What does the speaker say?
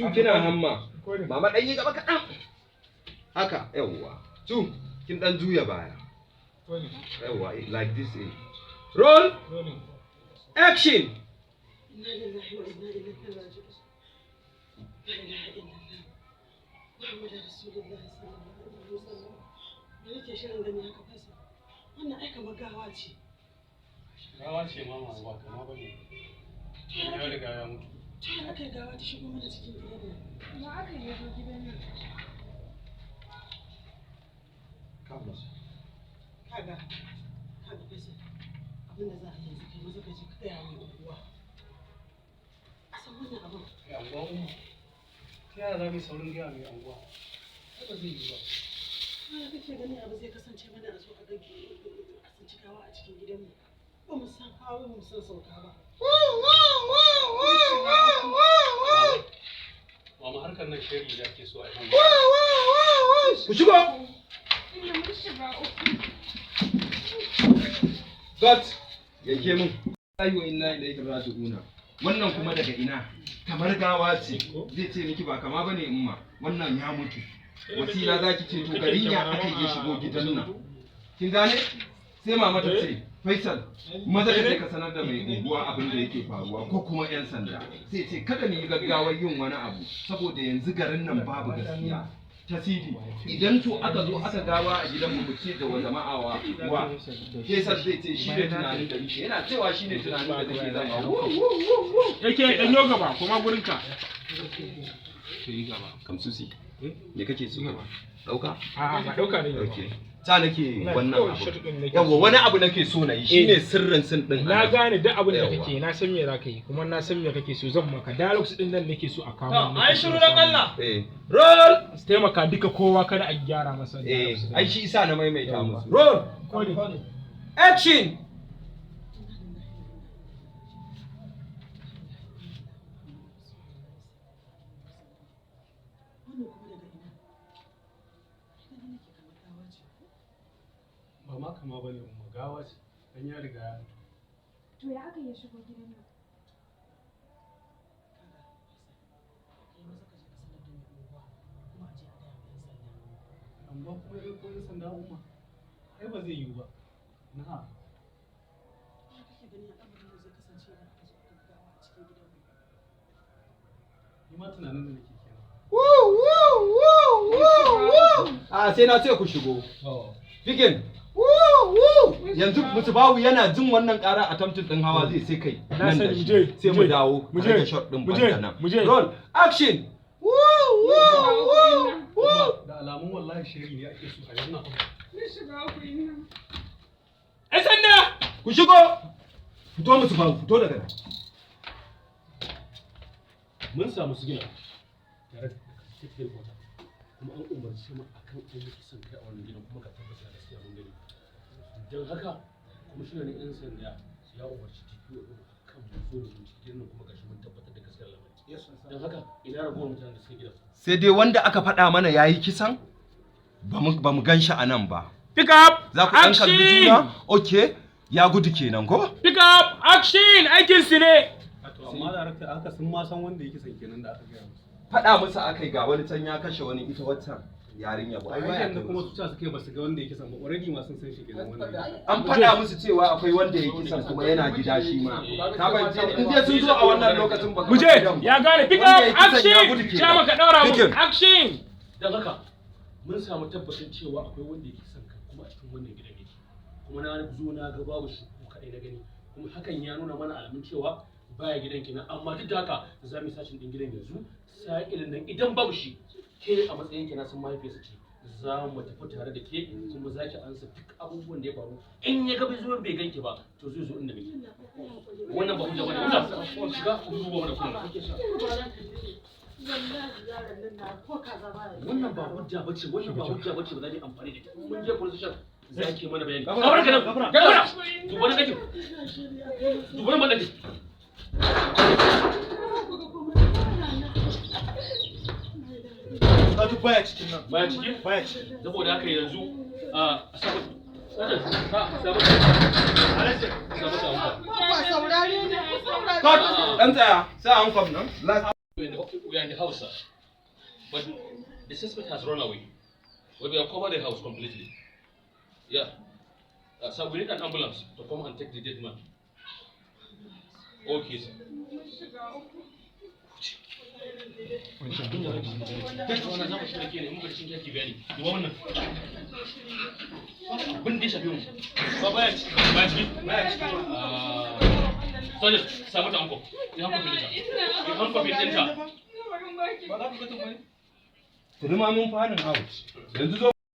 Two, kina hamma. Mama, dan yi gaba kaɗan. Haka, yawwa. Two, kin dan juya baya. Yawwa, like this, eh. Roll. Action. Inna lillahi wa inna ilaihi raji'un. La ilaha illallah. Muhammadu Rasulullahi sallallahu alaihi wasallam. Me nake shirin gani haka, Faisal? Wannan ai kamar gawa ce. Gawa ce, mama, ba kama ba ne. Ya riga ya mutu. Ta yaya aka yi gawa ta shigo mana cikin gidan nan? Ya aka yi zo gidan nan? Kaga, kaga Faisal. Abin da za a yi yanzu, kai maza ka je ka gaya wa unguwa. A san wannan abin. Mai anguwa, Umma? Ta yaya za mu yi saurin gaya mai anguwa? Ai ba zai yi ba. Ya kake gani abu zai kasance mana a zo a ga a tsinci gawa a cikin gidanmu? Ba mu san hawa ba, mu san sauka ba. Mama, harkar nan shari da ake so a yi mana. Ku shigo. Inda mun shiga uku. Cut. Yanke mun. Ayi wa inna ilaihi raji'una. Wannan kuma daga ina? Kamar gawa ce. Zai ce miki ba kama bane, umma. Wannan ya mutu. Wasila zaki ce, to garin ya aka yi shigo gidan nan? Kin gane? Sai mama ta ce, "Faisal, maza ka je ka sanar da mai unguwa abin da yake faruwa ko kuma 'yan sanda." Sai ce kada mu yi gaggawar yin wani abu saboda yanzu garin nan babu gaskiya. Tasiri idan to aka zo aka gawa a gidan mu ce da wa jama'a wa Faisal zai ce shi ne tunanin da nake, yana cewa shi ne tunanin da nake zama. Wu, wu, wu, wu. Yake dan yo gaba kuma gurin ka. Kamsusi, me kake so dauka? A'a, ba dauka ne. Okay, ta nake Ina wannan kawai abu. shot din nake Yawa, so. wani abu nake so na yi shine sirrin sin din. Na gane duk abin da Yawwa. kake, na san me za ka yi kuma na san me kake so zan maka. Dialogues din nan nake so a kawo. Ai shiru dan Allah. Eh, roll. Su taimaka duka, kowa kada a gyara masa Eh, dialogues din. ai shi isa na maimaita musu. Roll. Recording. Action. Wannan kuma daga ina? Gani nake kamar gawa ce ko? Ba ma kama ba ne, Umma, gawa ce. Dan ya riga ya mutu. To ya aka yi shigo gidan nan? Kaga Faisal, kai maza ka je ka sanar da mai unguwa kuma a je a gaya wa 'yan sanda. Anguwa kuma ya ko 'yan sanda, Umma? Ai ba zai yiwu ba. Na. Ya kake gani al'amarin da zai kasance idan aka zo aka ga gawa a cikin gidanmu? Ni ma tunanin da nake kenan. Woo, woo, woo, woo, woo. A sai na ce ku shigo. Begin. Woo, woo. Yanzu Musubawu yana jin wannan ƙara a tamtin ɗin hawa zai sai kai. Na Nan da sani, shi. mu je, Sai mu mu je, dawo mu a je, rage shot ɗin mu je, banda nan. mu je. Roll. Action. Woo, woo, woo, woo. Da alamun wallahi shiri ne ake so a yi wannan abu. Mun shiga uku, inna. 'Yan sanda! Ku shigo. Fito, Musubawu, fito daga nan. Mun samu sigina tare da state headquarter kuma an umarci mu akan an yi kisan kai a wannan gidan, kuma ka tabbata gaskiya mun gani. Don haka kuma shi ne 'yan sanda ya umarci DPO din akan mu zo mu binciki gidan nan, kuma gashi mun tabbatar da gaskiyar lamarin. Don haka ina ragowar mutanen da suke gidan? Sai dai wanda aka faɗa mana yayi kisan ba mu gan shi a nan ba. Pick up! Za ku ɗan kalli Action! juna? Okay, ya gudu kenan ko? Pick up! Action! Aikin su ne! To amma da aka sun ma san wanda yake san kenan da aka gaya musu. Faɗa musu akai ga wani can ya kashe wani, ita waccan yarinya ba. Ai yanzu kuma su ta suka yi basu ga wanda yake san ba, already ma sun san shi kenan wanda yake. An faɗa musu cewa akwai wanda ya kisan kuma yana gida shi ma. Ka fahimce ni? In dai sun zo a wannan lokacin ba Mu je! Ya gane! Pick Wanda up! ya kisan ya gudu Action! kenan. Chama, ka ɗaura Pick mu! him. Action! Don haka mun samu tabbacin cewa akwai wanda yake son kai kuma a cikin wannan gidan yake, kuma na zo na ga babu shi ko kaɗai na gani, kuma hakan ya nuna mana alamun cewa baya gidan kenan. Amma duk da haka za mu yi searching din gidan yanzu. Sa'ilin nan idan babu shi, ke a matsayin ki na san mahaifiyarsa ce, za mu tafi tare da ke kuma za ki ansa duk abubuwan da ya faru. In ya ga bai zo bai ganki ba, to zai zo inda muke. Wannan ba hujja bane. Hujja shiga ku duba mana kuma. Wallahi yaron nan na ko kaza ba ya. Wannan ba hujja bace, wannan ba hujja bace, ba za mu yi amfani da ita. In mun je police station za ki mana bayani. Gafara ka nan, gafara, duba nan kake, duba nan ban. Ku ga komai na. Duk baya cikin nan. Baya ciki. Baya ciki. Saboda haka yanzu a sabu sa sabu sabu sabu Ba saurare ne, ku saurare. Cut! Ɗan tsaya, sai an kwam nan. Last. We are in the house, sir. But the suspect has run away. But we have covered the house completely. Yeah. Sir, we need an ambulance to come and take the dead man. Okay, sir. Mun shiga uku. Wannan za mu shiga ke ne, muka cikin kyaki bayani. Duba wannan. Abin da ya shafe mu. Ba baya ciki, baya ciki. Baya ciki. Ah. Soja, sa mata anko. Ya hanko ɗinta. Ya hanko ɗinta. Lamarin baki. Tuni ma mun fanin out. Yanzu zo.